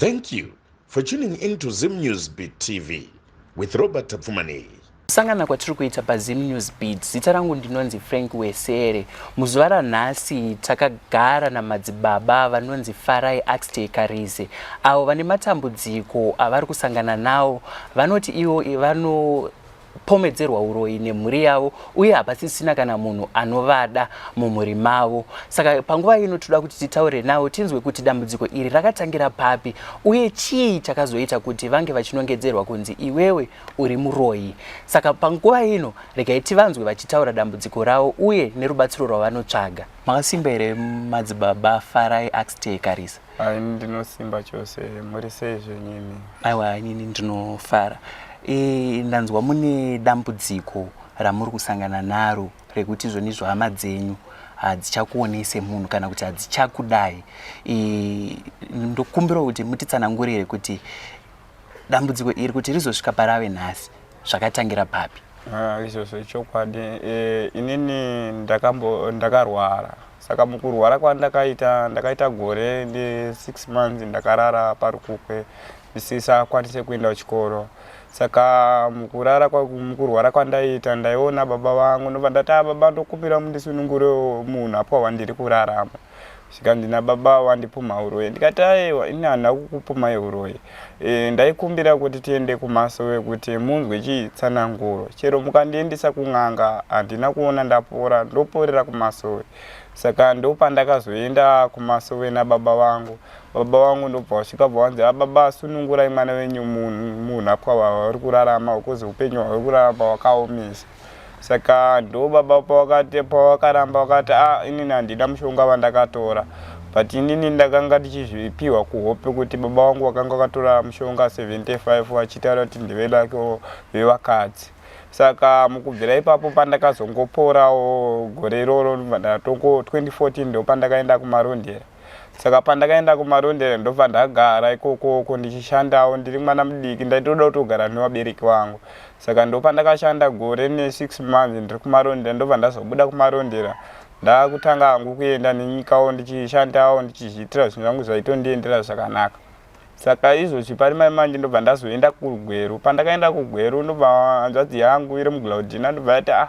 Thank you for tuning in to Zim News Beat TV with Robert Tapfumaneyi. Kusangana kwatiri kuita paZim News Beat, zita rangu ndinonzi Frank Wesere. Muzuva ranhasi takagara namadzibaba vanonzi Farai Axtey Karize, avo vane matambudziko avari kusangana nawo. Vanoti ivo vano pomedzerwa uroyi nemhuri yavo uye hapasisina kana munhu anovada mumhuri mavo. Saka panguva ino toda kuti titaure navo tinzwe kuti dambudziko iri rakatangira papi uye chii chakazoita kuti vange vachinongedzerwa kunzi iwewe uri muroyi. Saka panguva ino regai tivanzwe vachitaura dambudziko ravo uye nerubatsiro rwavanotsvaga. Makasimba here madzibaba Farai Axtey Karisa? Ai, ndinosimba chose. Muri sei zvenyu imi? Aiwa, inini ndinofara. Ndanzwa mune dambudziko ramuri kusangana naro rekuti zvonizvo hama dzenyu hadzichakuonei semunhu kana kuti hadzichakudai. Ndokumbirawo kuti mutitsanangurire kuti dambudziko iri kuti rizosvika parave nhasi zvakatangira papi? Ah, izvozvo ichokwadi. Inini ndakambo ndakarwara, saka mukurwara kwandakaita ndakaita gore ne 6 months ndakarara parukukwe ndisisakwanise kuenda kuchikoro. Saka mukurara mukurwara kwandaiita ndaiona baba vangu, ndobva ndati, ah, baba, ndokumbira mundisunungurewo munhu apo wandiri kurarama. Zvikanzi nababa, wandipumha uroyi. Ndikati, aiwa, ini handina kukupumhai uroyi. Ndaikumbira kuti tiende kumasowe kuti munzwe chitsananguro. Chero mukandiendesa kun'anga handina kuona ndapora, ndoporera kumasowe. Saka ndopandakazoenda kumasowe nababa vangu. Baba vangu ndobva vasvika bva vanzi, ah, baba, sunungurai mwana wenyu munhu apwa wavari kurarama, kuzi upenyu hwavari kurarama hwakaomesa. Saka ndo baba pawakati pawakaramba wakati, ah, inini handina mushonga wandakatora, but inini ndakanga ndichizvipiwa kuhope kuti baba vangu vakanga vakatora mushonga 75 vachitaura kuti ndevelake vevakadzi. Saka mukubvira ipapo pandakazongoporawo gore iroro, ndatongo 2014 ndo pandakaenda kuMarondera. Saka pandakaenda kuMarondera ndobva ndagara ikokoko ndichishandawo. Ndiri mwana mudiki, ndaitoda kutogara nevabereki vangu. Saka ndopandakashanda gore ne6 months ndiri kuMarondera. Ndobva ndazobuda kuMarondera, ndakutanga hangu kuenda nenyikawo ndichishandawo, ndichizviitira zvinhu zvangu zvaitondiendera zvakanaka. Saka izvozvi pari mai manje ndobva ndazoenda kuGweru. Pandakaenda kuGweru, ndobva hanzvadzi yangu iri muGlaudina ndobva yati, ah,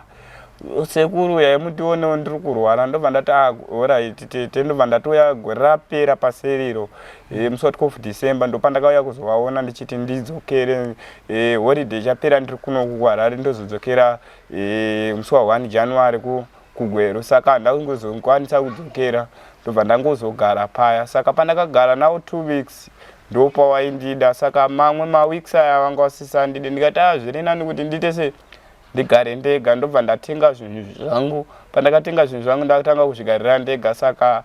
sekuru, uyai mutionewo, ndiri kurwara. Ndobva ndati, ah, alright tete. Ndobva ndatouya gore rapera paseriro, musi wa 12 December ndopandakauya kuzovaona ndichiti ndidzokere, holiday ichapera ndiri kuno kuHarare, ndozodzokera musi wa 1 January kuGweru. Saka handangozokwanisa kudzokera, ndobva ndangozogara paya. Saka pandakagara nawo 2 weeks ndopawaindida. Saka mamwe maweeks aya vanga vasisandide. Ndikati, a, zviri nani kuti ndiite se ndigare ndega. Ndobva ndatenga zvinhu zvangu. Pandakatenga zvinhu zvangu ndakatanga kuzvigarira ndega. Saka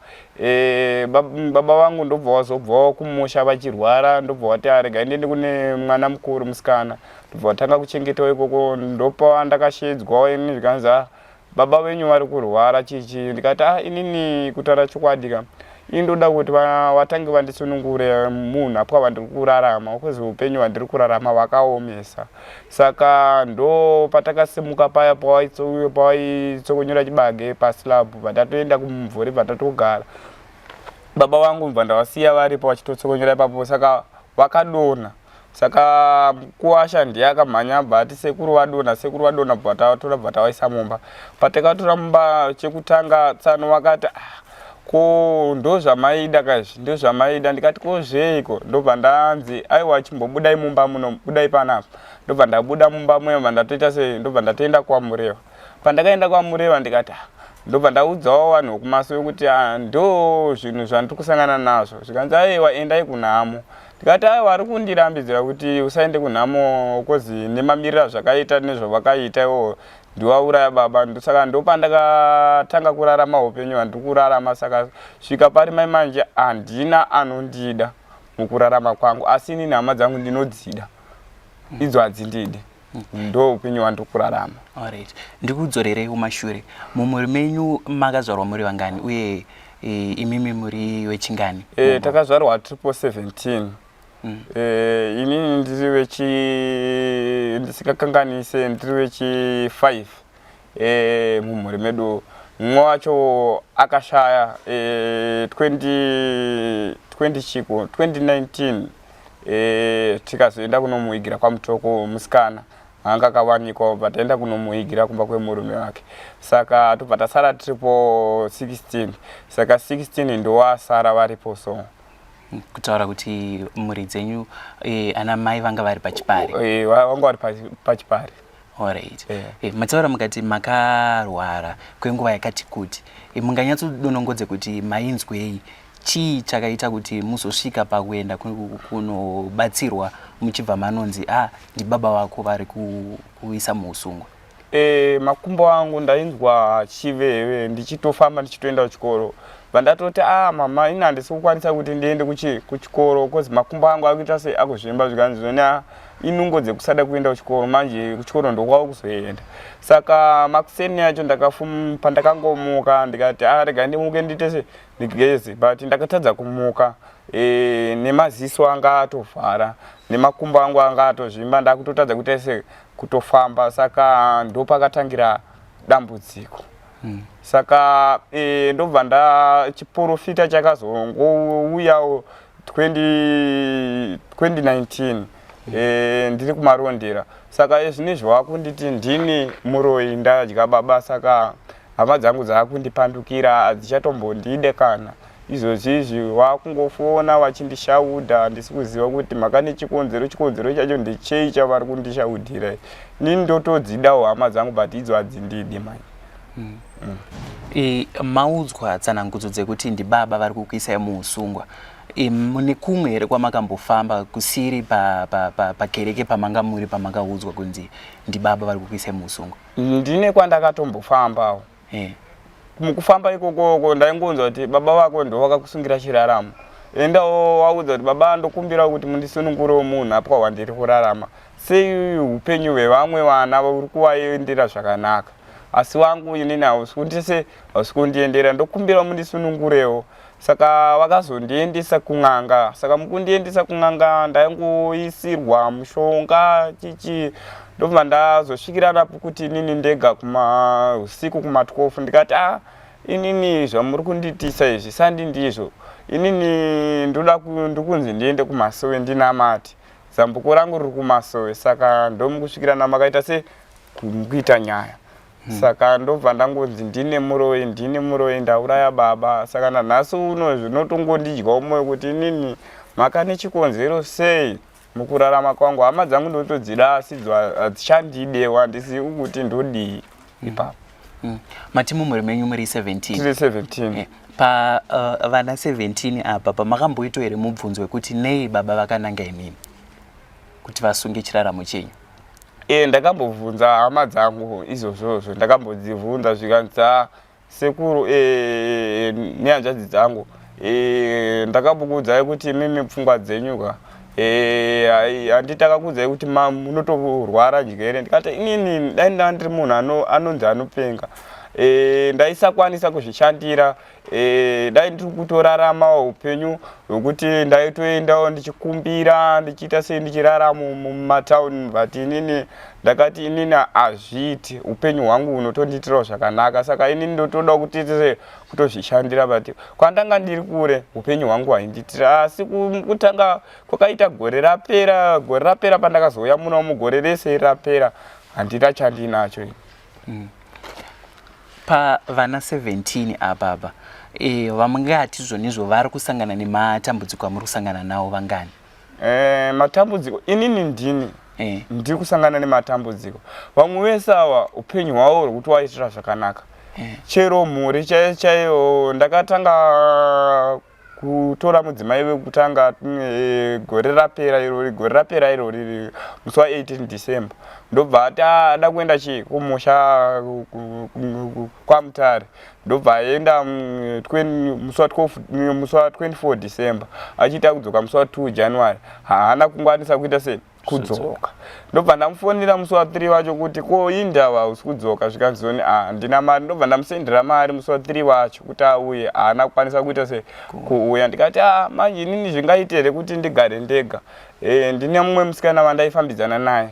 baba vangu ndobva wazobvawo kumusha vachirwara, ndobva wati, arega ndiende kune mwana mukuru musikana. Ndobva watanga kuchengetawo ikoko. Ndopa ndakashedzwawo ini, zvikanzi, ah, baba venyu vari kurwara, chichi. Ndikati, ah, inini kutaura chokwadi ka, ini ndoda kuti vatange vandisunungure munhu apo vandiri kurarama, kuzi upenyu hwandiri kurarama hwakaomesa. Saka ndo patakasimuka paya pawaitsokonyora chibage paslab, patatoenda kumumvuri, patatogara. Baba vangu bva ndavasiya varipo vachitotsokonyora ipapo. Saka vakadonha. Saka mukuwasha ndiye akamhanya, bva ati, sekuru vadonha, sekuru vadonha. Bva tavatora, bva tavaisa mumba. Patakatora mumba chekutanga tsano wakati, ah, ko ndo zvamaida kaizvi, ndo zvamaida. Ndikati, ko zveiko? Ndobva ndanzi, aiwa, chimbobudai mumba muno, budai panapa. Ndobva ndabuda mumba muya, bva ndatoita sei, ndobva ndatoenda kwaMureva. Pandakaenda kwaMureva ndikati, ah, ndobva ndaudzawo vanhu vekumasowe kuti, ah, ndo zvinhu zvandiri kusangana nazvo. Zvikanzi, aiwa, endai kunhamo. Ndikati, aiwa, ari kundirambidzira kuti usaende kunhamo kozi nemamiriro zvakaita nezvavakaita iwo ndiwauraya baba. Saka ndopandakatanga kurarama upenyu hwandiri kurarama. Saka svika pari mai manje handina anondida mukurarama kwangu, asi inini hama dzangu ndinodzida, idzo hadzindidi. Ndo upenyu hwandiri kurarama. Alright, ndikudzorerei kumashure. Mumhuri menyu makazvarwa muri vangani uye imimi muri wechingani? Takazvarwa 17. Inini ndiri wechi, ndisikakanganise, ndiri wechi 5 mumhuri medu. Mumwe wacho akashaya 20 20 chiko 2019. Tikazoenda kunomuigira kwaMutoko. Musikana anga akawanikwa, bva taenda kunomuigira kumba kwemurume wake. Saka tobva tasara tiripo 16. Saka 16 ndowasara varipo. So Kutaura kuti mhuri dzenyu, ana mai vanga vari pachipari? Vanga vari pachipari. Alright. Mataura mukati makarwara kwenguva yakati kuti. Munganyatsodonongodze kuti mainzwei? Chii chakaita kuti muzosvika pakuenda kunobatsirwa, muchibva manonzi a ndibaba vako vari kuisa muusungwa? Makumbo angu ndainzwa chiveve ndichitofamba, ndichitoenda kuchikoro. Vandatoti, "A mama, ini handisi kukwanisa kuti ndiende kuchikoro cause makumbo angu akuita sei, akuzvimba." Zvikanzi zvoni, "A, inungo dzekusada kuenda kuchikoro. Manje kuchikoro ndokwava kuzoenda." Saka makuseni acho pandakangomuka ndikati, "A, rega ndimuke, ndiite se ndigeze," but ndakatadza kumuka. Nemaziso anga atovhara, nemakumbo angu anga atozvimba, ndakutotadza kuita se kutofamba. Saka ndopakatangira dambudziko. Saka ndobva ndachiprofita chakazongouyawo 2019, ndiri kuMarondera. Saka zvinezvi wakunditi ndini muroyi, ndadya baba. Saka hama dzangu dzaakundipandukira, hadzichatombondide kana izvozvizvi. Wakungofona vachindishaudha. Handisi kuziva kuti mhaka nechikonzero, chikonzero chacho ndechei chavari kundishaudhira. Inini ndotodzidawo hama dzangu, but idzo hadzindidi mani. Maudzwa tsanangudzo dzekuti ndibaba vari kukuisai muusungwa. Mune kumwe here kwamakambofamba kusiri pakereke pamanga muri, pamakaudzwa kunzi ndibaba vari kukuisai muusungwa? Ndine kwandakatombofambawo. Mukufamba ikokoko ndaingonzwa kuti baba vako ndo vakakusungira chiraramo. Endawo waudza kuti, "Baba, ndokumbira kuti mundisunungurewo munhu apwa hwandiri kurarama. Sei upenyu hwevamwe vana uri kuvaendera zvakanaka, asi wangu inini hausi kundise, hausi kundiendera? Ndokumbira mundisunungurewo." Saka vakazondiendesa kun'anga. Saka mukundiendesa kun'anga ndaingoisirwa mushonga chichi. Ndobva ndazosvikira napo kuti inini ndega kumausiku kuma12 ndikati, "A, inini zvamuri kundiitisa izvi sandi ndizvo. Inini ndoda ndikunzi ndiende kumasowe ndinamate. Zambuko rangu riri kumasowe." Saka ndomukusvikira namakaita se kuita nyaya. Saka ndobva ndangonzi ndine muroyi, ndine muroyi, ndauraya baba. Saka nanhasi uno zvinotongondidyawo mwoyo kuti inini mhaka nechikonzero sei mukurarama kwangu. Hama dzangu ndotodzida, asi idzo hadzichandidewa. Handisivi kuti ndodii ipapo. Mati mumhuri menyu muri 17? Tiri 17. Pa vana 17 apa, pamakamboitwa here mubvunzo wekuti nei baba vakananga imimi kuti vasunge chiraramo chenyu? Ndakambobvunza hama dzangu izvozvozvo. Ndakambodzibvunza, zvikanzi, "Sekuru nehanzvadzi dzangu, ndakambokuudzai kuti imimi pfungwa dzenyu ka, handiti takakuudzai kuti munotorwara njere?" Ndikati, "Inini dai ndaa ndiri munhu anonzi anopenga, ndaisakwanisa kuzvishandira. Dai ndiri kutoraramawo upenyu hwekuti ndaitoendawo ndichikumbira, ndichiita sei, ndichirarama mumatauni. But inini ndakati inini hazviiti, upenyu hwangu hunotondiitirawo zvakanaka. Saka inini ndotoda kuti kutozvishandira. But kwandanga ndiri kure, upenyu hwangu haindiitira. Asi kutanga kwakaita gore rapera, gore rapera pandakazouya muno, mugore rese rapera handina chandinacho ini." Pavana 17 apapa, vamungati zvonizvo vari kusangana nematambudziko amuri kusangana nawo vangani? Matambudziko, inini ndini ndiri kusangana nematambudziko. Vamwe vese ava upenyu hwavo huri kuti waitira zvakanaka. Chero mhuri chaiyo chaiyo, ndakatanga kutora mudzimai wekutanga gore rapera irori, gore rapera irori musi wa18 December. Ndobva tada kuenda chi kumusha kwaMutare. Ndobva aenda musi wa12, musi wa24 December, achiita kudzoka musi wa2 January. Haana kukwanisa kuita sei, kudzoka. Ndobva ndamufonera musi wa3 wacho kuti, "Ko indava hausi kudzoka?" Zvikanzoni, "A, handina mari." Ndobva ndamusendera mari musi wa3 wacho kuti auye. Haana kukwanisa kuita sei, kuuya. Ndikati, "A, manje inini zvingaite here kuti ndigare ndega?" Ndine mumwe musikana wandaifambidzana naye.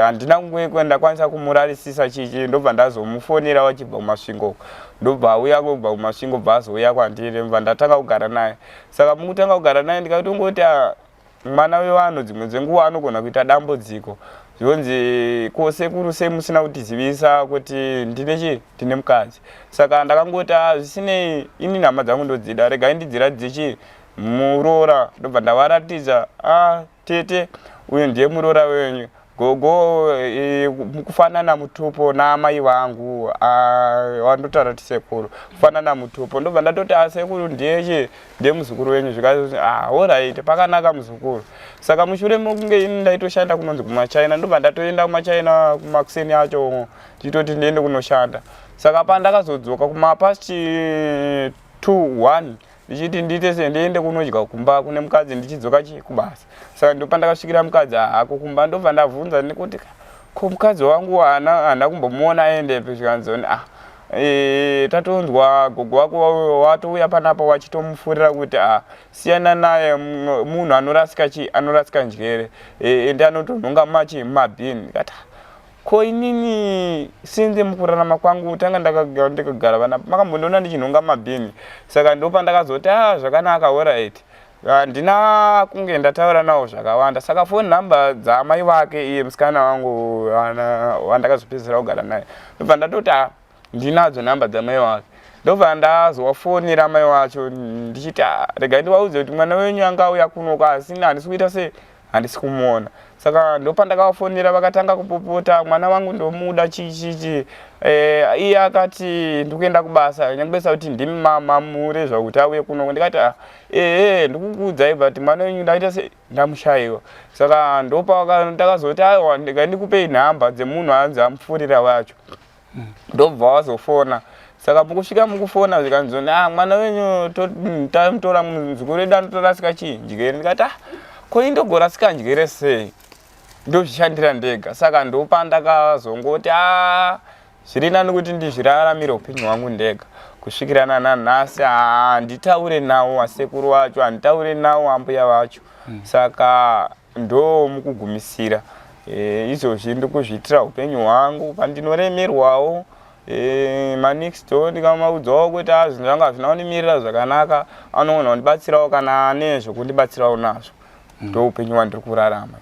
Handina ndakwanisa kumurarisisa chichi. Ndobva ndazomufonera wachibva kuMasvingo. Ndobva auya kubva kuMasvingo, bva azouya kwandiri, bva ndatanga kugara naye. Saka mukutanga kugara naye ndikatongoti, "Ah, Mwana wevanhu dzimwe dzenguva anogona kuita dambudziko zvonzi ko sekuru sei musina kutizivisa kuti ndine chii ndine mukadzi saka ndakangoti ah, zvisinei ini nhama dzangu ndodzida regai ndidziratidze chii muroora ndobva ndavaratidza ah, tete uyu ndiye muroora wenyu Gogo e, kufanana mutupo naamai vangu wandotaura kuti sekuru kufanana mutupo ndobva ndatoti asekuru ah, ndiye ndiye muzukuru wenyu zvikazi ah, orit pakanaka muzukuru saka mushure mokunge ini ndaitoshanda kunonzi kumachina ndobva ndatoenda kumachina kumakuseni acho ndichitoti ndiende kunoshanda saka pandakazodzoka kumapast 2 1 ndichiti ndiite se ndiende kunodya kumba kune mukadzi ndichidzoka chi kubasa saka ndopandakasvikira mukadzi hako kumba ndobva ndabvunza nekuti ko mukadzi wangu haana haana kumbomuona aendepi zvikanzi ah e, tatonzwa gogo wako watouya panapa wachitomufurira kuti ah siyana naye munhu anorasika chi anorasika njere e, ende anotonhonga machi mumabhini ndikati ah, Ko inini since mukurarama kwangu tanga ndakagara vana makambondiona ndichinhonga mabhini saka ndopandakazoti ah zvakanaka orit handina kunge ndataura nawo zvakawanda saka phone number dzaamai vake iye musikana wangu wandakazopedzisira kugara naye ndobva ndatoti ah ndinadzo number dzamai vake ndobva ndazovafonera mai vacho ndichiti ah, regai ndivaudze kuti mwana wenyu anga auya kunoko asi handisi kuita sei handisi kumuona saka ndopandakavafonera vakatanga kupopota mwana wangu ndomuda chii chichi eh, iye akati ndikuenda kubasa nyangwesa kuti ndimi mamure zvakuti auye kunoko ndikati ah, ehe ndikukuudzai but mwana wenyu ndaita sei ndamushaiwa saka ndopandakazoti aiwa ndikandikupei nhamba dzemunhu anzi amupfurira wacho ndobva wazofona saka mukusvika mukufona zvikanzoni ah mwana wenyu tamutora muzukuru wedu anotorasika chii njere ndikati ah ko indogorasika njere sei ndozvishandira ndega saka ndopandakazongoti a zviri nani kuti ndizviraramire upenyu hwangu ndega kusvikirana nanhasi handitaure nawo asekuru wacho handitaure nawo ambuya vacho Saka ndomukugumisira e, izvozvi ndikuzviitira upenyu hwangu pandinoremerwawo e, manext door ndikamaudzawo kuti a ah, zvinhu zvangu hazvina kundimirira zvakanaka anoona kundibatsirawo kana ane zvokundibatsirawo nazvo ndo upenyu hwandiri kurarama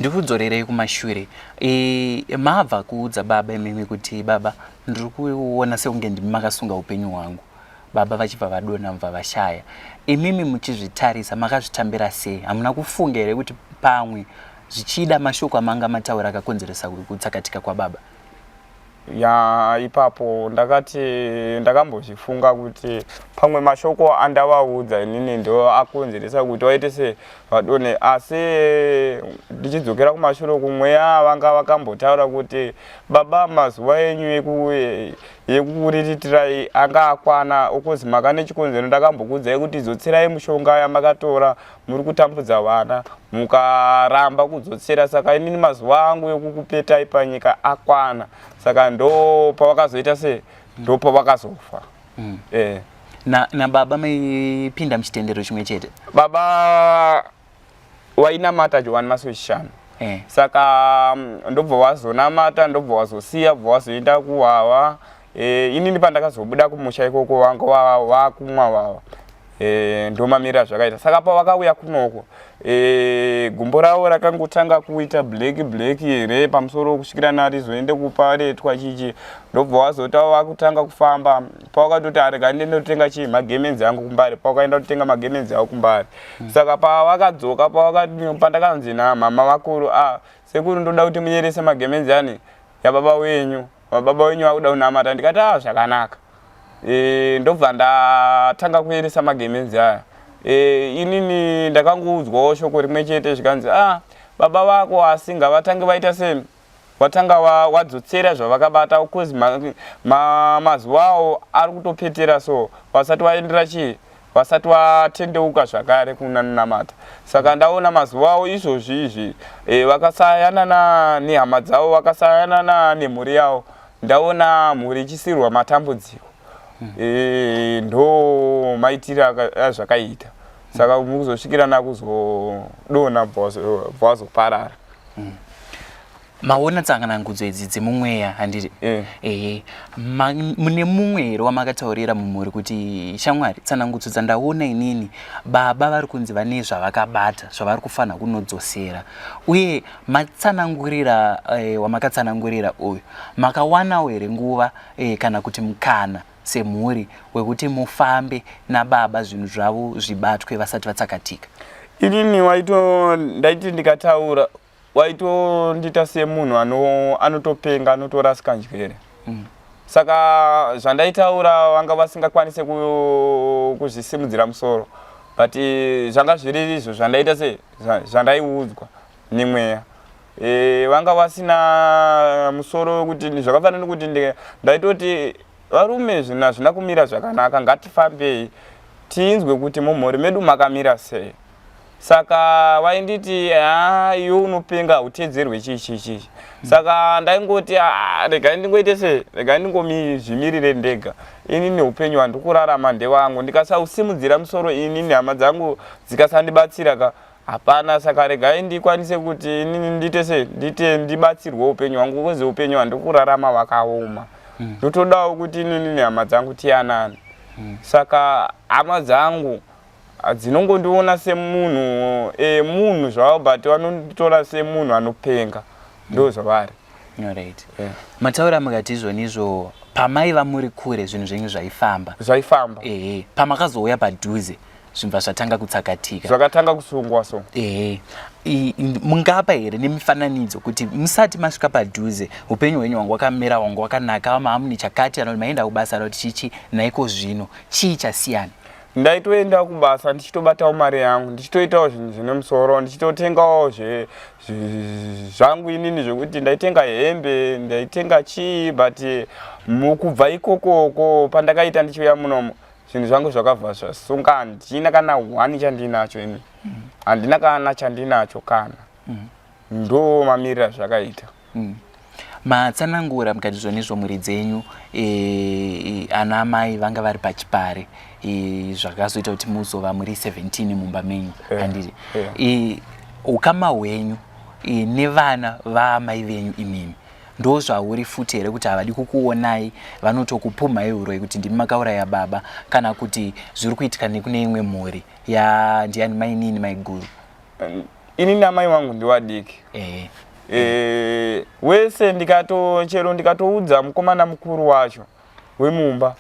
Ndikudzorerei kumashure e, mabva kuudza baba imimi kuti baba ndiri kuona sekunge ndimi makasunga upenyu hwangu baba vachibva vadonha mubva vashaya imimi muchizvitarisa makazvitambira sei hamuna kufunga here kuti pamwe zvichida mashoko amanga mataura akakonzeresa kutsakatika kwababa Ya ipapo ndakati ndakambozvifunga kuti pamwe mashoko andavaudza inini ndo akonzeresa kuti vaite se vadonhe asi ndichidzokera kumashure kumweya vanga vakambotaura kuti baba mazuva enyu yekukuriritirai anga akwana okozi maka nechikonzero ndakambokuudzai kuti dzotsirai mushonga yamakatora muri kutambudza vana mukaramba kudzotsera saka inini mazuva angu ekukupetai panyika akwana saka ndo pavakazoita se ndo pavakazofa mm. eh. Na baba maipinda muchitendero chimwe chete? Baba wainamata Johani Masowe Chishanu eh. Saka ndobva wazonamata ndobva wazosiya bva wazoenda kuwawa eh, inini pandakazobuda kumusha ikoko wanga wakumwa wawa e, ndomamirira zvakaita saka pavakauya kunoko e, gumbo ravo rakangotanga kuita black black here pamusoro kusvikira narizoende kuparetwa chichi ndobva wazota vakutanga kufamba pavakatoti arega ndiende kutenga chii magemenzi angu kumbare pavakaenda kutenga magemenzi avo kumbare Saka pavakadzoka pandakanzi namama vakuru ah, sekuru ndoda kuti munyerese magemenzi ani yababa wenyu baba wenyu vakuda kunamata ndikati ah zvakanaka e, ndobva ndatanga kuyeresa magemenzi aya e, inini ndakangoudzwawo shoko rimwe chete zvikanzi ah baba vako asi ngavatange vaita sei watanga wadzotsera zvavakabata cause mazuva awo ari kutopetera so vasati vaendera chii vasati vatendeuka zvakare kunanamata saka ndaona mazuva awo izvozvi izvi e, vakasayanana nehama dzavo vakasayanana nemhuri yavo ndaona mhuri ichisirwa matambudziko e, ndo maitiro azvakaita saka mukuzosvikirana kuzodonha bva wazoparara. Maona tsanganangudzo idzi dzemumweya handiti? Eh. Ehe. Mune mumwe here wamakataurira mumhuri kuti shamwari tsanangudzo dzandaona inini baba vari kunzi vane zvavakabata zvavari kufanira kunodzosera uye matsanangurira wamakatsanangurira uyu makawanawo here nguva kana kuti mukana semhuri wekuti mufambe nababa zvinhu zvavo zvibatwe vasati vatsakatika? Inini waito ndaiti ndikataura waitondiita semunhu anotopenga anotorasika njere. Saka zvandaitaura vanga vasingakwanise kuzvisimudzira musoro, but zvanga zviri izvo zvandaita se zvandaiudzwa nemweya. Vanga vasina musoro wekuti zvakafanana nekuti ndaitoti varume zvinhu hazvina kumira zvakanaka, ngatifambei tinzwe kuti mumhuri medu makamira sei. Saka vainditi haa iwe unopenga hautedzerwe chii chii chii. Saka ndaingoti regai ndingoite sei, regai ndingozvimirire ndega. Inini upenyu hwandiri kurarama ndewangu, ndikasausimudzira musoro inini hama dzangu dzikasandibatsira ka hapana. Saka regai ndikwanise kuti inini ndiite sei, ndiite ndibatsirwe upenyu hwangu, kozi upenyu hwandiri kurarama hwakaoma. Ndotodawo kuti inini nehama dzangu tiyanane. Saka hama dzangu dzinongondiona semunhu munhu zvavo, but vanonditora semunhu anopenga, ndo zvavari. Alright. Mataura mukati izvonizvo pamaiva muri kure zvinhu zvenyu zvaifamba. Zvaifamba. Ehe. Pamakazouya padhuze zvinobva zvatanga kutsakatika. Zvakatanga kusungwa so. Ehe. Mungapa here nemifananidzo kuti musati masvika padhuze upenyu hwenyu hwanga hwakamira, hwanga hwakanaka, maamune chakati, kana kuti maenda kubasa kana kuti chichi, naiko zvino chii chasiyana? Ndaitoenda kubasa ndichitobatawo mari yangu, ndichitoitawo zvinhu zvine musoro, ndichitotengawo zvangu inini zvekuti ndaitenga hembe, ndaitenga chii, but mukubva ikokoko pandakaita ndichiuya munomu zvinhu zvangu zvakabva zvasunga. Handina kana one chandinacho ini, handina kana chandinacho kana. Ndo mamirira zvakaita. Matsanangura mukati zvonizvo mhuri dzenyu ana amai vanga vari pachipare zvakazoita kuti muzova muri 17 mumba menyu handiti? Ukama hwenyu nevana vaamai venyu imimi ndo zvauri futi here kuti havadi kukuonai, vanotokupumhai uroyi kuti ndimi makauraya baba, kana kuti zviri kuitika nekune imwe mhuri ya ndiani mainini maiguru? Ini namai vangu ndiwadiki. Wese ndikato chero ndikatoudza mukomana mukuru wacho wemumba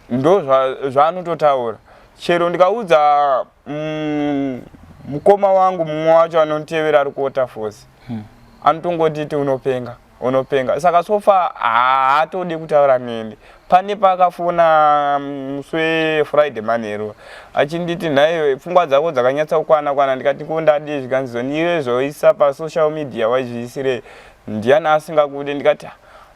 ndo zvaanototaura. Chero ndikaudza mukoma wangu mumwe wacho anonditevera ari kuWaterfalls, anotongotiti unopenga, unopenga. Saka so far haatodi kutaura neni. Pane paakafona musi weFriday manheru achinditi nhaiwe pfungwa dzako dzakanyatsa kukwana kwana, ndikati ko ndadii? Zvikanzi iwe zvoisa pasocial media waizviisirei, ndiani asingakude? Ndikati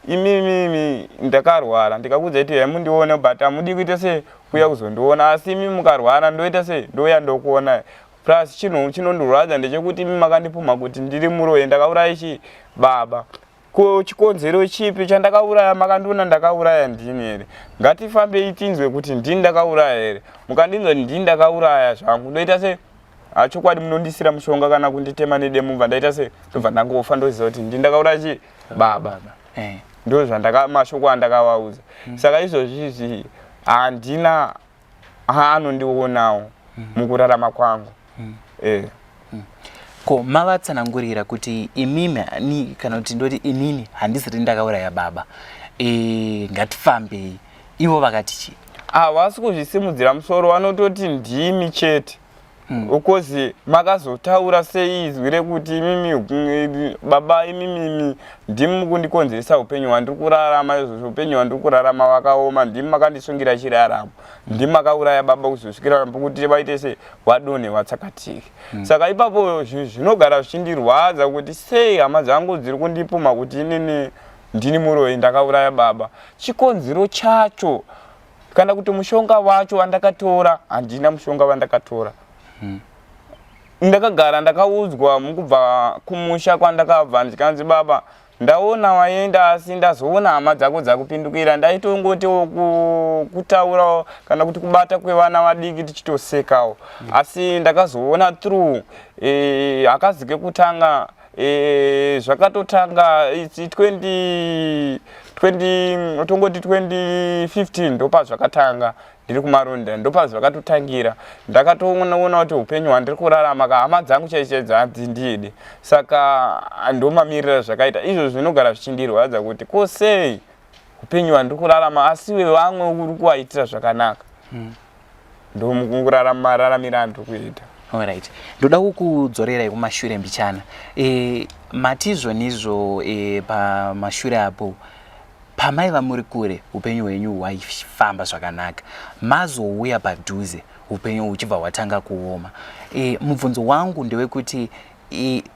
imimimi ndakarwara ndikakuudza kuti haimundione, but hamudi kuita sei kuuya kuzondiona, asi imi mukarwara ndoita sei, ndouya ndokuona. Plus chinhu chinondirwadza ndechekuti imi makandipumha kuti ndiri muroyi, ndakauraya chi baba, ko chikonzero chipi chandakauraya? Makandiona ndakauraya ndini here? Ngatifambei tinzwe kuti ndini ndakauraya here. Mukandinzwa kuti ndini ndakauraya zvangu ndoita sei? Chokwadi munondisira mushonga kana kunditema nedemo, bva ndaita sei, ndobva ndangofa, ndoziva kuti ndini ndakauraya chi baba. Ndo zvandaka mashoko andakavaudza. Saka izvozvi izvi handina anondionawo mukurarama kwangu. Ko mavatsanangurira kuti imimi ni kana kuti ndoti inini handisiri ndakauraya baba, ngatifambei, ivo vakati chii? Havasi kuzvisimudzira musoro, vanototi ndimi chete, ukozi makazotaura seizwi rekuti imimi baba imimimi ndimi mukundikonzeresa upenyu hwandiri kurarama izvozvo, upenyu hwandiri kurarama wakaoma, ndimi makandisungira chiraramo, ndimi makauraya baba kuzosvikira kuti vaite se vadonhe vatsakatike. Saka ipapo zvinogara zvichindirwadza kuti sei hama dzangu dziri kundipuma kuti inini ndini muroyi ndakauraya baba. Chikonzero chacho kana kuti mushonga wacho wandakatora, handina mushonga wandakatora. Ndakagara ndakaudzwa mukubva kumusha kwandakabva, ndikanzi baba ndaona waenda, asi ndazoona hama dzako dzakupindukira. Ndaitongotiwo kutaurawo kana kuti kubata kwevana vadiki tichitosekawo, asi ndakazoona through hakazi kekutanga. Zvakatotanga its 20 20 tongoti 2015 ndopazvakatanga ndiri kuMarondera, ndopazvakatotangira. Ndakatoona kuti upenyu hwandiri kurarama ka, hama dzangu chaichaidzo hadzindidi. Saka ndomamirira zvakaita izvo, zvinogara zvichindirwadza kuti ko sei upenyu hwandiri kurarama, asi vamwe uri kuvaitira zvakanaka. Ndokurarama mararamiro andiri kuita. Alright, ndoda kukudzorerai kumashure mbichana. Mati zvonizvo pamashure apo pamaiva muri kure, upenyu hwenyu hwaifamba zvakanaka. Mazouya padhuze, upenyu huchibva hwatanga kuoma. Mubvunzo wangu ndewekuti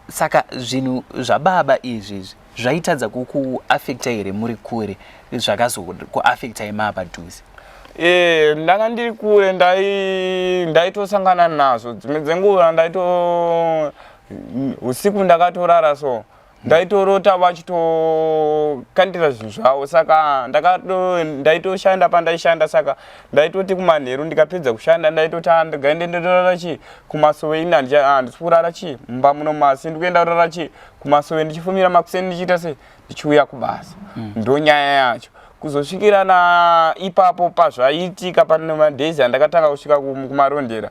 saka zvinhu zvababa izvi zvaitadza kukuafecta here muri kure, zvakazokuafectai maa padhuze? Ndanga ndiri kure, ndaitosangana nazvo dzimwe dzenguva. Ndaito usiku ndakatorara, so ndaitorota vachitokandira zvinhu zvavo. Saka ndaitoshanda pandaishanda, saka ndaitoti kumanheru ndikapedza kushanda, ndaitoti ndigaende ndorara chi kumasowe. Ini handisi kurara chi mumba muno masi, ndikuenda kurara chi kumasowe, ndichifumira makuseni, ndichiita sei, ndichiuya kubasa. Ndonyaya yacho kuzosvikira na ipapo pazvaitika pane madays andakatanga kusvika kuMarondera.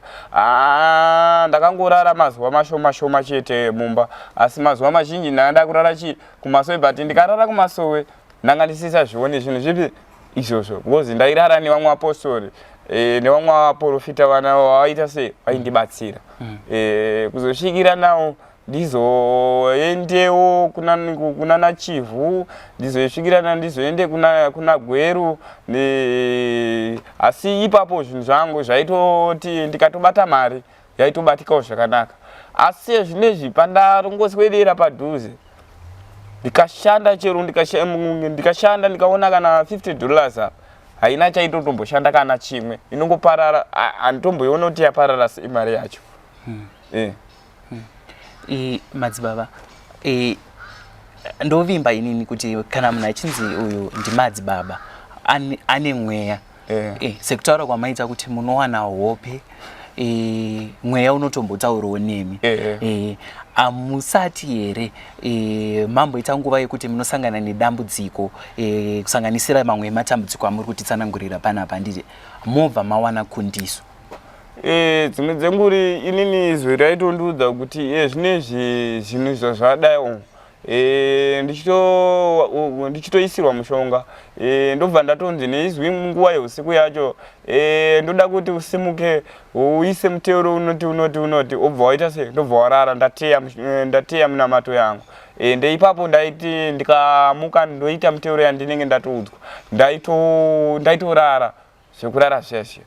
Ndakangorara mazuva mashoma shoma chete mumba, asi mazuva mazhinji ndanga kurara chi kumasowe. But ndikarara kumasowe, ndanga ndisisazvioni zvinhu zvipi izvozvo, because ndairara nevamwe vapostori, nevamwe vaprofita, vana vaita sei, vaindibatsira. Kuzosvikira nawo ndizoendewo kuna naChivhu, ndizosvikirana ndizoende kuna Gweru. Asi ipapo zvinhu zvangu zvaitoti ndikatobata mari yaitobatikawo zvakanaka. Asi zvinezvi pandarongoswedera padhuze, ndikashanda chero ndikashanda ndikaona kana $50 apa, haina chaitotomboshanda kana chimwe, inongoparara. Handitomboiona kuti yaparara sei mari yacho. Madzibaba, ndovimba inini kuti kana munhu achinzi uyu ndimadzibaba, ane mweya. Sekutaura kwamaita kuti munowana hope, mweya unotombotaurawo nemi. Hamusati here mamboita nguva yekuti munosangana nedambudziko, kusanganisira mamwe ematambudziko amuri kutitsanangurira panapa, handiti, mobva mawana kundiso? Dzimwe dzenguri inini izwi raitondiudza kuti zvinezvi zvinhu zvazvadai, ndichitoisirwa mushonga, ndobva ndatonzi neizwi nguva yeusiku yacho, ndoda kuti usimuke uise muteuro unoti unoti unoti, ubva waita sei, ndobva warara, ndateya munamato yangu. Ndeipapo ndaiti ndikamuka ndoita muteuro yandinenge ndatoudzwa, ndaitorara zvekurara zveshe.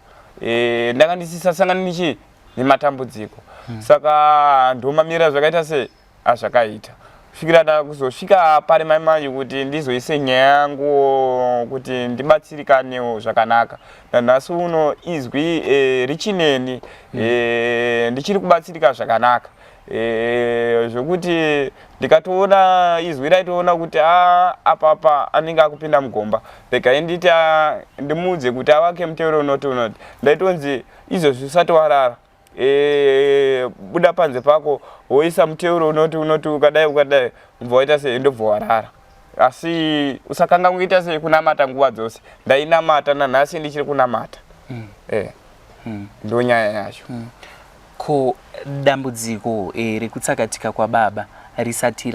Ndanga ndisisasangani nechi nematambudziko. Saka ndomamira zvakaita sei azvakaita kusvikira ndakuzosvika pari mai manje kuti ndizoise nyaya yangu kuti ndibatsirikanewo zvakanaka. Nanhasi uno izwi richineni. Ndichiri kubatsirika zvakanaka, zvokuti ndikatoona izwi raitoona kuti a apapa anenge akupinda mugomba, regai nditi ndimuudze kuti avake muteuro unoti unoti. Ndaitonzi izvozvi usati warara, buda panze pako woisa muteuro unoti unoti, ukadai ukadai, ubva waita sei, ndobva warara. Asi usakanga kuita sei, kunamata nguva dzose. Ndainamata, nanhasi ndichiri kunamata. Ndonyaya yacho. Ko dambudziko rekutsakatika kwababa risati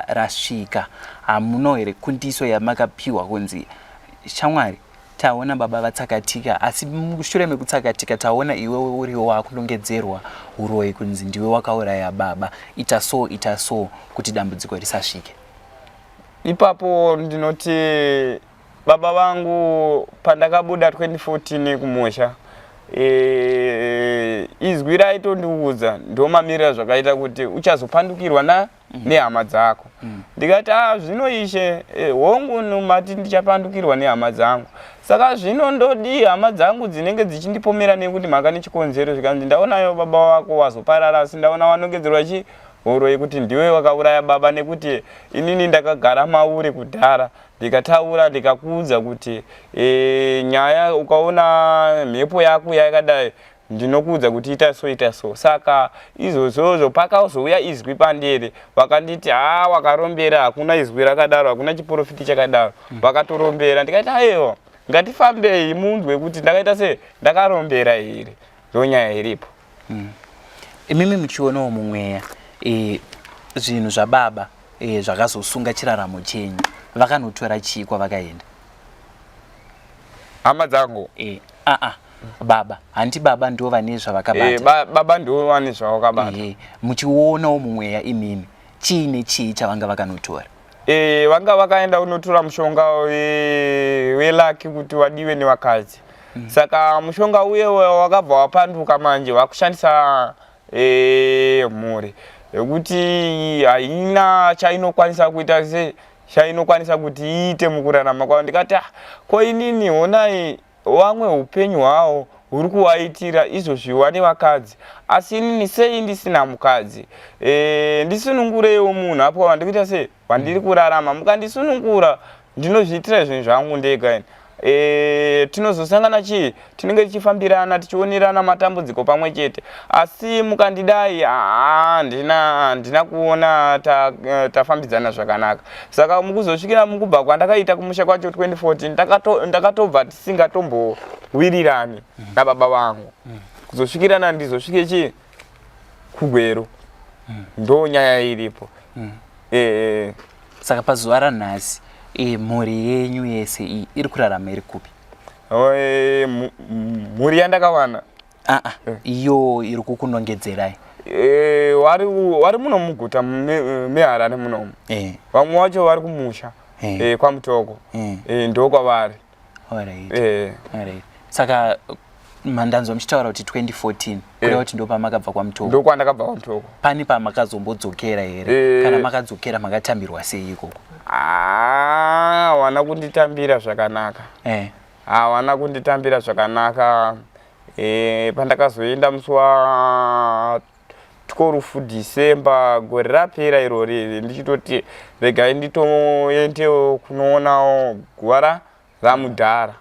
rasvika, hamuno here kundiso yamakapiwa kunzi, shamwari, taona baba vatsakatika, asi mushure mekutsakatika taona iwewe uriwo wakunongedzerwa uroyi kunzi ndiwe wakauraya baba, ita so, ita so, kuti dambudziko risasvike? Ipapo ndinoti baba vangu pandakabuda 2014 kumusha, izwi raitondiudza ndomamirira zvakaita kuti uchazopandukirwa na nehama dzako. Ndikati, a zvino ishe, hongu, mati ndichapandukirwa nehama dzangu, saka zvino ndodii? Hama dzangu dzinenge dzichindipomera nekuti mhaka nechikonzero. Zvikanzi, ndaonayo baba wako wazoparara, asi ndaona wanongedzerwa chi horo yekuti ndiwe wakauraya baba, nekuti inini ndakagara mauri kudhara, ndikataura, ndikakuudza kuti nyaya ukaona mhepo yako yakadai. Ndinokuudza kuti ita so, ita so. Saka izvozvozvo pakazouya izwi pandiri, vakanditi haa, wakarombera, hakuna izwi rakadaro, hakuna chiprofiti chakadaro. Vakatorombera. Ndikati aiwa, ngatifambei munzwe kuti ndakaita sei, ndakarombera here. Ndonyaya iripo. Imimi muchionawo mumweya zvinhu zvababa zvakazosunga chiraramo chenyu, vakanotora chii kwavakaenda? Hama dzangu? Aa, baba, hanti baba ndo vane zvavakabata? Baba ndo vane zvavakabata. Muchionawo mumweya imimi, chii nechii chavanga vakanotora? Vanga vakaenda kunotora mushonga weluck kuti wadiwe nevakadzi. Saka mushonga uye wakabva wapanduka manje, wakushandisa mhuri yekuti haina chainokwanisa kuita se chainokwanisa kuti iite mukurarama kwavo. Ndikati, ah, ko inini honai vamwe upenyu hwavo huri kuvaitira izvozvi, vane vakadzi, asi inini sei ndisina mukadzi? Ndisunungureiwo munhu apo wandikuita sei, wandiri kurarama. Mukandisunungura ndinozviitira zvinhu zvangu ndega ini. Tinozosangana chii, tinenge tichifambirana, tichionerana matambudziko pamwe chete, asi mukandidai, handina kuona tafambidzana zvakanaka. Saka mukuzosvikira mukubva kwandakaita kumusha kwacho 2014, ndakatobva tisingatombowirirani nababa vangu kuzosvikirana ndizosvike chii kuGweru. Ndo nyaya iripo. Saka pazuva ranhasi mhuri yenyu yese iyi iri kurarama iri kupi? Mhuri yandakawana? Aa, iyo iri kukunongedzerai. Vari muno muguta meHarare munomu. Vamwe vacho vari kumusha kwaMutoko. Ndo kwavari. Alright. Saka mandanzwa muchitaura kuti 2014, kureva kuti ndo pamakabva kwaMutoko? Ndo kwandakabva kwaMutoko. Pane pamakazombodzokera here? Kana makadzokera, makatambirwa sei ikoko? Hawana kunditambira zvakanaka. Hawana kunditambira zvakanaka. Pandakazoenda musi wa 12 December gore rapera irori, ndichitoti regai nditoendewo kunoonawo guva ramudhara,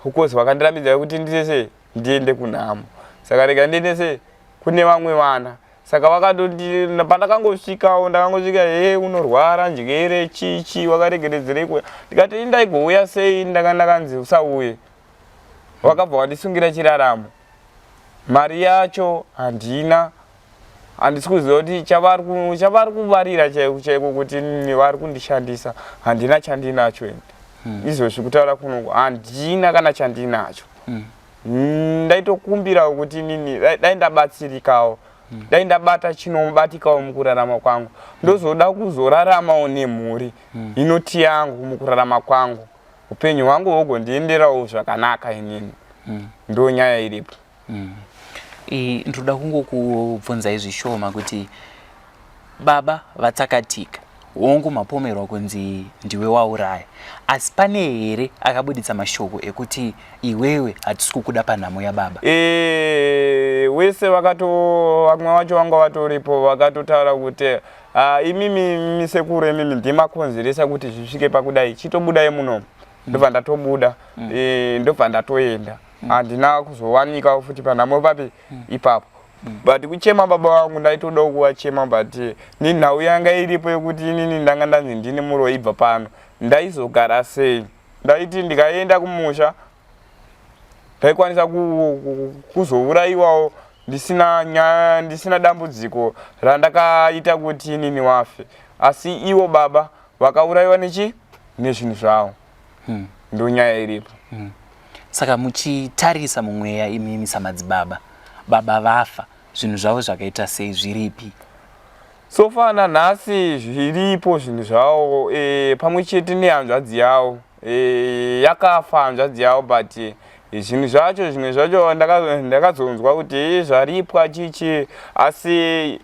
because vakandirambidza kuti ndisese ndiende kunhamo, saka rega ndiendese kune vamwe vana. Saka vakatoti pandakangosvikawo, ndakangosvika, he, unorwara njere, chichi, wakaregeredzerei kuuya? Ndikati ndaigouya sei, ndanga ndakanzi usauye. Wakabva wandisungira chiraramo, mari yacho handina, handisi kuziva kuti chavari kuvarira chaiko chaiko kuti vari kundishandisa. Handina chandinacho ini. Izvozvi kutaura kunoku handina kana chandinacho. Ndaitokumbirawo kuti inini dai ndabatsirikawo, dai ndabata chinobatikawo mukurarama kwangu. Ndozoda kuzoraramawo nemhuri inoti yangu mukurarama kwangu, upenyu hwangu hugondienderawo zvakanaka inini. Ndo nyaya iripo. Ndinoda kungokubvunzai zvishoma kuti baba vatsakatika, hongu mapomerwa kunzi ndiwe wauraya, asi pane here akabuditsa mashoko ekuti iwewe hatisi kukuda panhamo yababa? Wese vakato, vamwe vacho vanga vatoripo, vakatotaura kuti, "Ah, imimi misekuru, imimi ndimakonzeresa kuti zvisvike pakudai, chitobudai munomu." Ndobva ndatobuda. Ndobva ndatoenda, handina kuzowanika futi panhamo papi ipapo. But kuchema baba vangu ndaitodawo kuvachema, but nenhau yanga iripo yekuti inini ndanga ndanzi ndine muroi, ibva pano, ndaizogara sei? Ndaiti ndikaenda kumusha ndaikwanisa kuzourayiwawo ndisina nyaya, ndisina dambudziko randakaita kuti inini wafe, asi ivo baba vakaurayiwa nechi nezvinhu zvavo. Ndo nyaya iripo. Saka muchitarisa mumweya imimi samadzibaba, baba vafa, zvinhu zvavo zvakaita sei, zviripi? So far nanhasi zviripo zvinhu zvavo, pamwe chete nehanzvadzi yavo. Yakafa hanzvadzi yavo, but zvinhu zvacho, zvimwe zvacho ndakazonzwa kuti zvaripwa chichi, asi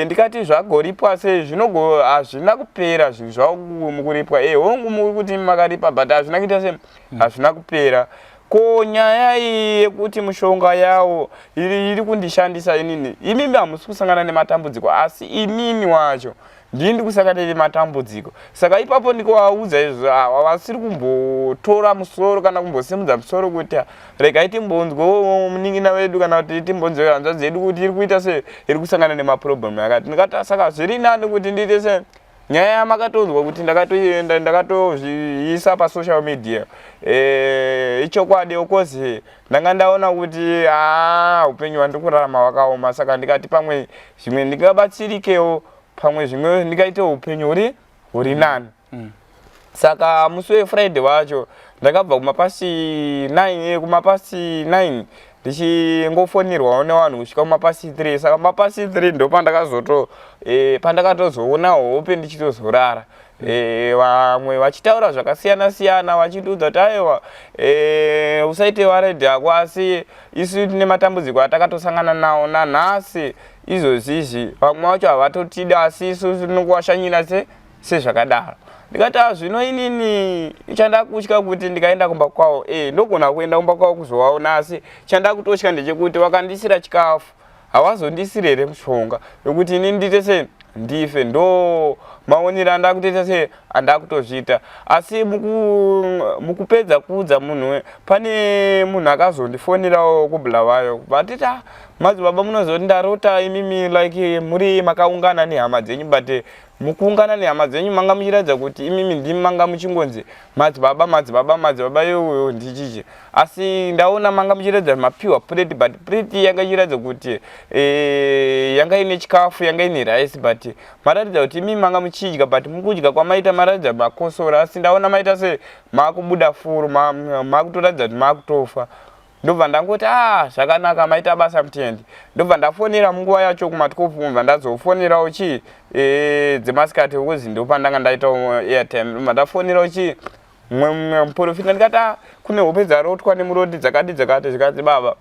ndikati zvagoripwa sei? Zvinogo hazvina kupera zvinhu zvavo mukuripwa. Hongu muri kuti makaripa, but hazvina kuita se hazvina kupera. Ko nyaya iyi yekuti mushonga yawo iri kundishandisa inini, imimi hamusi kusangana nematambudziko, asi inini wacho. Ndini ndikusangana nematambudziko. Saka ipapo ndikuvaudza izvo, havasiri kumbotora musoro kana kumbosimudza musoro kuti regai timbonzwewo munin'ina wedu kana kuti timbonzwe hanzvadzi yedu kuti iri kuita sei, iri kusangana nemaproblem akati. Ndikati saka zviri nani kuti ndiite sei nyaya yamakatonzwa kuti ndakatoenda ndakatozviisa pasocial media, ichokwadi okozi ndanga ndaona kuti haa upenyu hwandiri kurarama hwakaoma. Saka ndikati pamwe zvimwe ndingabatsirikewo, pamwe zvimwe ndingaite upenyu huri nani. Saka musi weFriday wacho ndakabva kumapasi 9, kumapasi 9 ndichingofonirwawo nevanhu kusvika kumapasi 3. Saka mapasi 3 ndo pandakazoto pandakatozoona hope ndichitozorara, vamwe vachitaura zvakasiyana siyana, vachindiudza kuti aiwa, usaite worried hako, asi isu tine matambudziko atakatosangana nawo nanhasi izvozvizvi. Vamwe vacho havatotidi, asi isusu tinokuvashanyira sezvakadaro. Ndikati a zvino inini chandakutya kuti ndikaenda kumba kwavo, ndogona kuenda kumba kwavo kuzovaona, asi chandakutotya ndechekuti vakandisira chikafu, havazondisiri here mushonga yokuti inini ndiite sei, ndife? Ndo maonero andakutoita sei, andakutozviita. Asi mukupedza kuudza munhu, pane munhu akazondifonerawo kuBulawayo, vatiti, "Ah, madzibaba, munozoti ndarota imimi like muri makaungana nehama dzenyu, but mukuungana nehama dzenyu manga muchiratidza kuti imimi ndimi manga muchingonzi madzibaba, madzibaba, madzibaba, iyoyo ndichichi. Asi ndaona manga muchiratidza mapiwa plate, but plate yanga ichiratidza kuti yanga ine chikafu, yanga ine rice, but maratidza kuti imimi manga muchidya, but mukudya kwamaita maratidza makosora. Asi ndaona maita se makubuda furo, makutoratidza kuti makutofa." Ndobva ndangoti, "A zvakanaka, maita basa, mutendi." Ndobva ndafonera munguva yacho kuma12, ndobva ndazofonerawo chi dzemasikati, kuzi ndopandanga ndaitawo airtime. Ndobva ndafonerawo chi mumwe muprofita, ndikati, "A kune hope dzarotwa nemuroti dzakati dzakati." Zvikati, "Baba,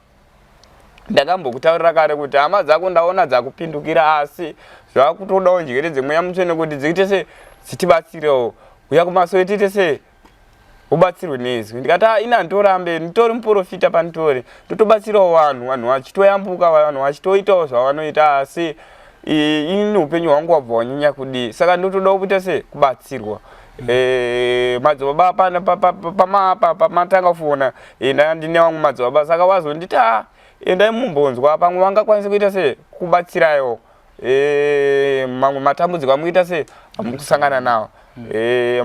ndakambokutaurira kare kuti hama dzako ndaona dzakupindukira, asi zvakutodawo njere dzemweya mutsvene kuti dziite se dzitibatsirewo. Uya kumasowe tiite se ubatsirwe nezwi." Ndikati, "A ina handitorambe, nditori muprofita panditori, ndotobatsirawo vanhu, vanhu vachitoyambuka, vanhu vachitoitawo zvavanoita, asi ini upenyu hwangu wabva wanyanya kudii, saka ndotodawo kuita se kubatsirwa." Madzibaba pamatanga kufona, ndanga ndine vamwe madzibaba, saka vazonditi, "A endai mumbonzwa, pamwe vangakwanisa kuita se kubatsirayo mamwe matambudziko amukuita se amukusangana nawo.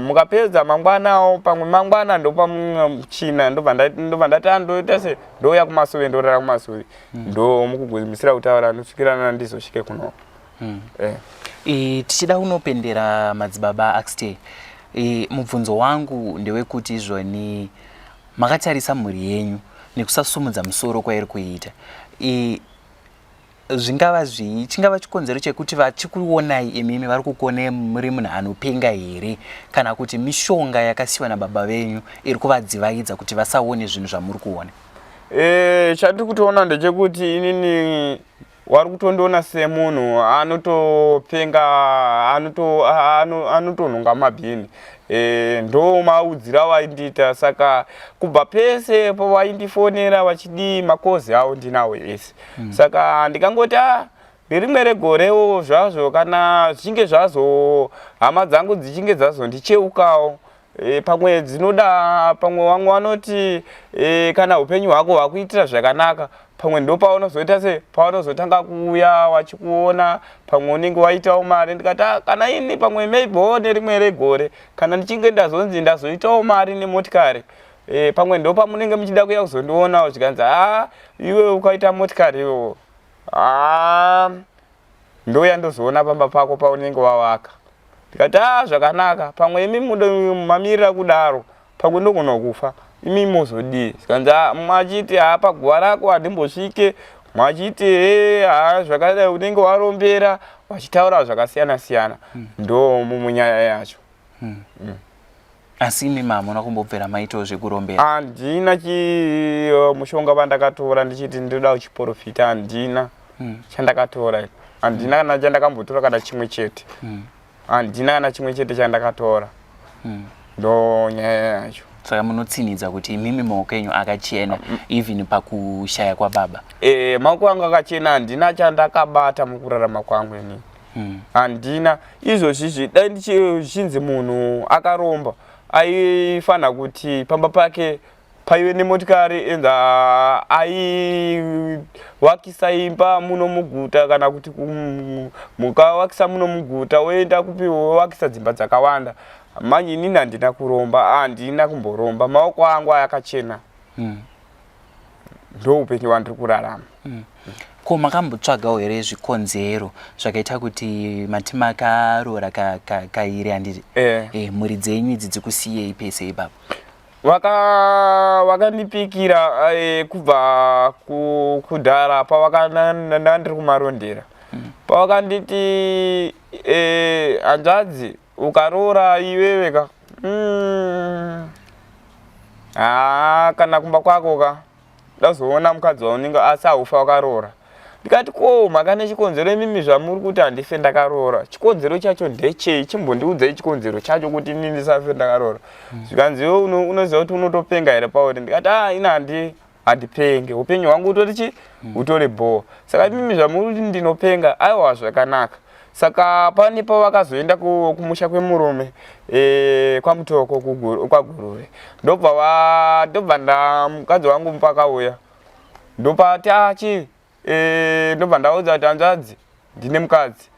Mukapedza mangwanawo, pamwe mangwana ndopamuchina." Ndobva ndati andoita se ndouya kumasowe, ndorara kumasowe, ndo mukugumisira kutaura nosvikirana ndizosvike kuno. Tichida kunopendera, madzibaba Axtey, mubvunzo wangu ndewekuti izvoni makatarisa mhuri yenyu nekusasumudza musoro kwairi kuita, zvingava zvii chingava chikonzero chekuti vachikuonai imimi vari kukuonai muri munhu anopenga here, kana kuti mishonga yakasiyiwa nababa venyu iri kuvadzivaidza kuti vasaone zvinhu zvamuri kuona? Chandiri kutoona ndechekuti inini wari kutondiona semunhu anotopenga, anotonhonga mabhini. Ndo maudziro avaindiita. Saka kubva pese pavaindifonera vachidii, makozi avo ndinawo ese. Saka ndikangoti a nerimwe regorewo zvazvo, kana zvichinge zvazo hama dzangu dzichinge dzazondicheukawo, pamwe dzinoda, pamwe vamwe vanoti kana upenyu hwako hwakuitira zvakanaka, pamwe ndo paunozoita se paunozotanga kuuya wachikuona, pamwe unenge waitawo mari. Ndikati, "Ah, kana ini pamwe maybewo nerimwe regore kana ndichinge ndazonzi ndazoitawo mari nemotikari, pamwe ndo pamunenge muchida kuya kuzondionawo." Zvikanzi, "A iwe ukaita motikari iwewo, a ndouya ndozoona pamba pako paunenge wawaka." Ndikati, "A zvakanaka, pamwe imi mamirira kudaro, pamwe ndogona kufa, imi mozodii?" Zvikanzi, "Ah," mwachiti, "Ha paguva rako handimbosvike," mwachiti, "He ha zvakadai, unenge warombera," vachitaura zvakasiyana siyana. Ndo mumunyaya yacho. Asi imi hamuna kumbobvera maitawo zvekurombera? Handina chi mushonga vandakatora ndichiti ndoda kuchiprofita, handina chandakatora, handina kana chandakambotora, kana chimwe chete. Handina kana chimwe chete chandakatora. Ndo nyaya yacho. Saka munotsinhidza kuti imimi maoko enyu akachena even pakushaya kwababa? Maoko angu akachena, handina chandakabata mukurarama kwangu inini. Handina. Izvozvizvi dai ndichinzi munhu akaromba aifanira kuti pamba pake paive nemotikari, enza aiwakisa imba muno muguta, kana kuti mukawakisa muno muguta, woenda kupi wowakisa dzimba dzakawanda. Manje inini handina kuromba, handina kumboromba, maoko angu ayakachena. Ndo upenyu hwandiri kurarama. Ko makambotsvagawo here zvikonzero zvakaita kuti mati makaroora kairi, handiti? Eh. Mhuri dzenyu idzi dzikusiyei pese ipapo? Vakandipikira kubva kudhara pavakanda ndiri kuMarondera, pavakanditi, "Hanzvadzi, ukaroora iwewe ka, haa, kana kumba kwako ka ndazoona mukadzi waunenge, asi haufa wakaroora." Ndikati, "Ko makane chikonzero imimi zvamuri kuti handife ndakaroora? Chikonzero chacho ndechei? Chimbondiudzai chikonzero chacho kuti ini ndisafe ndakaroora." Zvikanzi, "Iwe unoziva kuti unotopenga here pauri?" Ndikati, "A, ini handipenge, upenyu hwangu utori chi utori bho. Saka imimi zvamuri kuti ndinopenga, aiwa, zvakanaka." Saka pane pavakazoenda kumusha kwemurume, kwaMutoko, kwaGuruve, ndobva nda mukadzi wangu pakauya, ndopati achi ndobva ndaudza kuti, "Hanzvadzi, ndine mukadzi."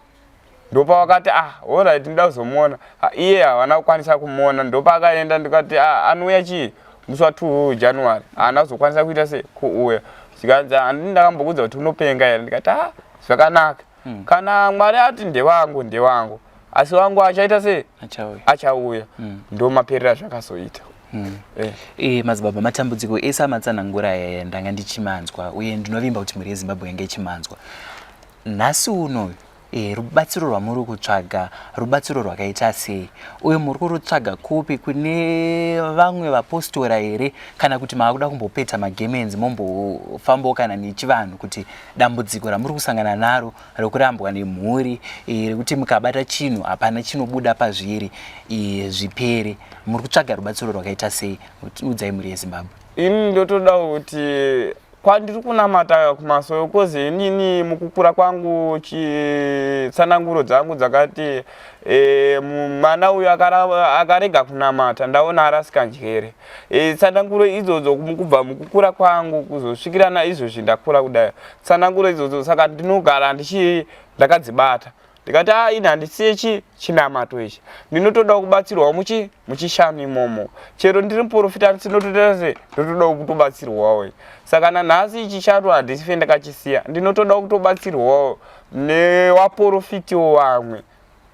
Ndopa wakati, "Ah, alright, ndoda kuzomuona." Ah, iye havana kukwanisa kumuona. Ndopaakaenda, ndikati, "Ah, anouya chii musi wa2 January." Haana kuzokwanisa kuita se kuuya. Zvikanzi, "Handini ndakambokudza kuti unopenga here?" Ndikati, "Ah, zvakanaka. Kana Mwari ati ndewangu, ndewangu, asi wangu achaita se Achauya. Achauya." Ndo maperera zvakazoita. Madzibaba, matambudziko ese amatsanangura aya ndanga ndichimanzwa, uye ndinovimba kuti mhuri yeZimbabwe yange ichimanzwa. Nhasi uno rubatsiro rwamuri kutsvaga rubatsiro rwakaita sei, uye muri kurutsvaga kupi? Kune vamwe vapostora here, kana kuti maakuda kumbopeta magemenzi, mombofambawo kana nechivanhu, kuti dambudziko ramuri kusangana naro rekurambwa nemhuri, rekuti mukabata chinhu hapana chinobuda pazviri, zvipere? Muri kutsvaga rubatsiro rwakaita sei? Udzai mhuri yeZimbabwe. Ini ndotoda kuti kwandiri kunamata kumasowe, 'cause inini mukukura kwangu chitsananguro dzangu dzakati mwana uyu akarega kunamata, ndaona arasika njere. Tsananguro idzodzo kubva mukukura kwangu kuzosvikira naizvozvi ndakura kudai, tsananguro idzodzo, saka ndinogara ndichi ndakadzibata. Ndikati, "A, ini handisiye chinamato ichi, ndinotodawo kubatsirwawo muchishanu imomo. Chero ndiri muprofita, asi ndinotoita se ndotodawo kutobatsirwawo." Saka nanhasi chishanu handisife ndakachisiya, ndinotodawo kutobatsirwawo newaprofitiwo vamwe.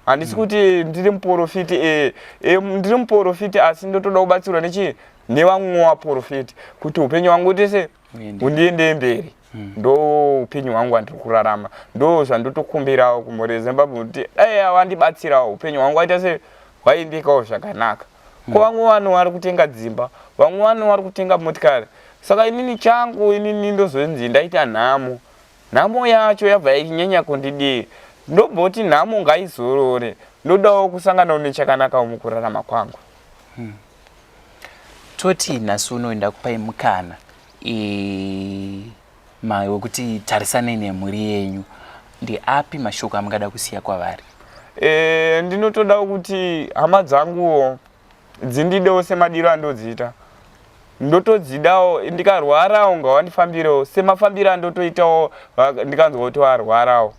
Handisi kuti ndiri muprofiti, ndiri muprofiti, asi ndotoda kubatsirwa nevamwe waprofiti kuti upenyu hwangu tese Uende. Undiende mberi. Ndo upenyu hwangu hwandiri kurarama, ndo zvandotokumbirawo kumhuri yeZimbabwe kuti dai wandibatsirawo, upenyu hwangu waita se hwaendekawo zvakanaka. Ko vamwe vanhu vari kutenga dzimba, vamwe vanhu vari kutenga motikari, saka inini changu, inini ndozonzi ndaita nhamo. Nhamo yacho yabva ichinyanya kundidii. Ndomboti nhamo ngaizorore, ndodawo kusanganawo nechakanakawo mukurarama kwangu. Toti nhasi uno ndakupai mukana wekuti tarisanei nemhuri yenyu. Ndeapi mashoko amungada kusiya kwavari? Ndinotoda kuti hama dzanguwo dzindidewo semadiro andodziita. Ndotodzidawo, ndikarwarawo ngavandifambirewo semafambiro andotoitawo ndikanzwa kuti varwarawo.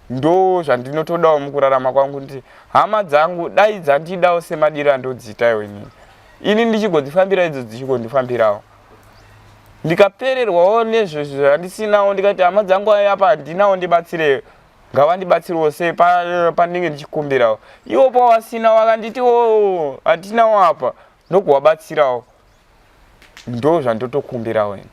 Ndo zvandinotodawo mukurarama kwangu, kuti hama dzangu dai dzandidawo semadiro andodziitawo inini, ini ndichigodzifambira, idzo dzichigondifambirawo. Ndikapererwawo nezvo zvandisinawo, ndikati, "Hama dzangu, apa handinawo, ndibatsireyo," ngavandibatsirewo se pandinenge ndichikumbirawo. Iwo pawasina vakanditiwo, "Hatinawo apa," ndokuvabatsirawo. Ndo zvandotokumbirawo ini.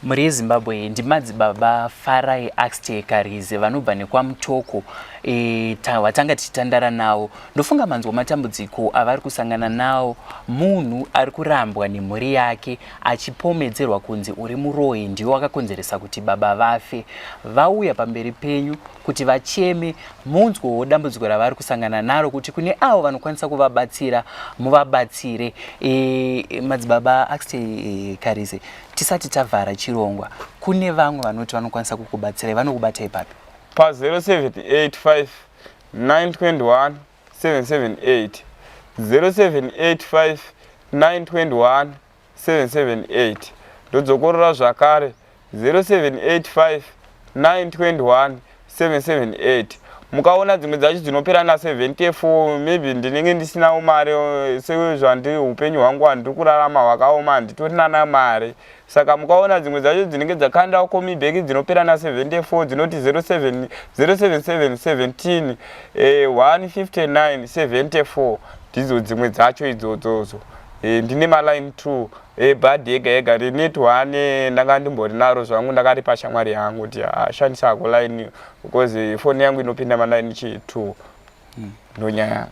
Mhuri yeZimbabwe, ndimadzibaba Farai Axte Karize vanobva nekwaMutoko, watanga tichitandara nawo. Ndofunga manzwa matambudziko avari kusangana nawo. Munhu ari kurambwa nemhuri yake, achipomedzerwa kunzi uri muroyi, ndiwo wakakonzeresa kuti baba vafe. Vauya pamberi penyu kuti vacheme, munzwewo dambudziko ravari kusangana naro, kuti kune avo vanokwanisa kuvabatsira muvabatsire. Madzibaba Axte Karize, tisati tavhara chirongwa, kune vamwe vanoti vanokwanisa kukubatsirai, vanokubatai papi? Pa 0785 921 778, 0785 921 778. Ndodzokorora zvakare, 0785 921 778. Mukaona dzimwe dzacho dzinopera na74, maybe ndinenge ndisinawo mari, sezvandi upenyu hwangu handiri kurarama hwakaoma, handitorina mari. Saka mukaona dzimwe dzacho dzinenge dzakandawo call me back dzinopera na74, dzinoti 07 077 17 159 74, ndidzo dzimwe dzacho idzodzodzo. Ndine maline 2 ebhadhi ega ega. Renet 1 ndanga ndimbori naro zvangu, ndakaripa shamwari yangu kuti ashandisako line, because foni yangu inopinda maline chi 2. Ndonyaya.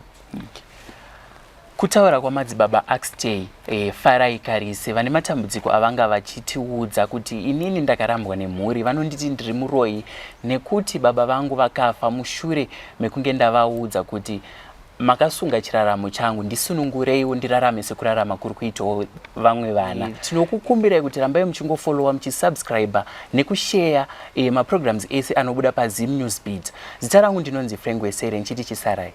Kutaura kwamadzibaba Axtay Farai Karise, vane matambudziko avanga vachitiudza kuti inini ndakarambwa nemhuri, vanonditi ndiri muroyi nekuti baba vangu vakafa mushure mekunge ndavaudza kuti makasunga chiraramo changu, ndisunungureiwo ndirarame sekurarama kuri kuitawo vamwe vana. Tinokukumbirai kuti rambai muchingofollowa, muchisubscribe nekusheya maprograms ese anobuda paZim News Beat. Zita rangu ndinonzi Frank Wesere, nchiti chisarai.